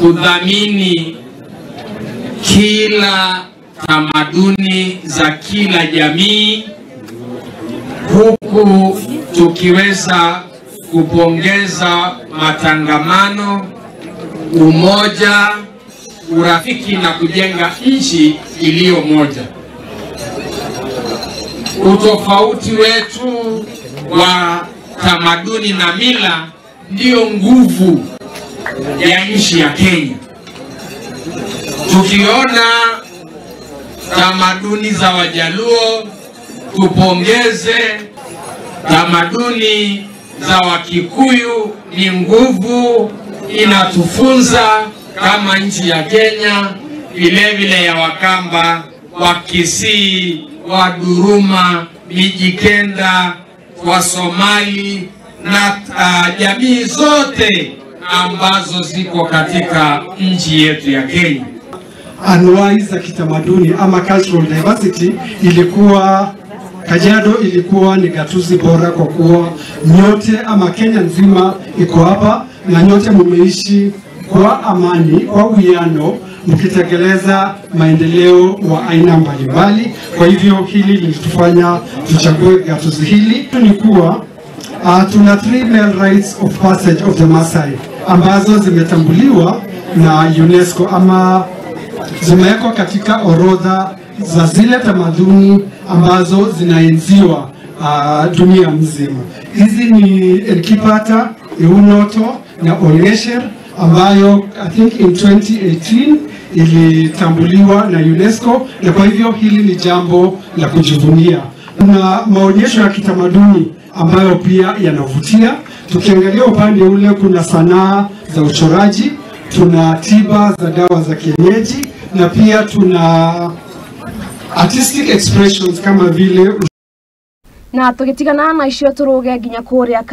Kudhamini kila tamaduni za kila jamii, huku tukiweza kupongeza matangamano, umoja, urafiki na kujenga nchi iliyo moja. Utofauti wetu wa tamaduni na mila ndiyo nguvu ya nchi ya Kenya. Tukiona tamaduni za Wajaluo tupongeze, tamaduni za Wakikuyu ni nguvu, inatufunza kama nchi ya Kenya, vile vile ya Wakamba, Wakisii, Waduruma, Mijikenda, Wasomali na jamii zote ambazo ziko katika nchi yetu ya Kenya. Anuwai za kitamaduni ama cultural diversity ilikuwa Kajiado ilikuwa ni gatuzi bora kwa kuwa nyote ama Kenya nzima iko hapa na nyote mumeishi kwa amani, kwa uwiano, mkitekeleza maendeleo wa aina mbalimbali. Kwa hivyo hili lilitufanya tuchague gatuzi hili. Ni kuwa tuna 3 male rites of passage of the Maasai ambazo zimetambuliwa na UNESCO ama zimewekwa katika orodha za zile tamaduni ambazo zinaenziwa dunia mzima. Hizi ni Enkipata, Eunoto na Olngesher ambayo I think in 2018 ilitambuliwa na UNESCO, na kwa hivyo hili ni jambo la kujivunia. Kuna maonyesho ya kitamaduni ambayo pia yanavutia. Tukiangalia upande ule kuna sanaa za uchoraji, tuna tiba za dawa za kienyeji na pia tuna artistic expressions kama vile na tugitigana na icio turuge nginya kuria.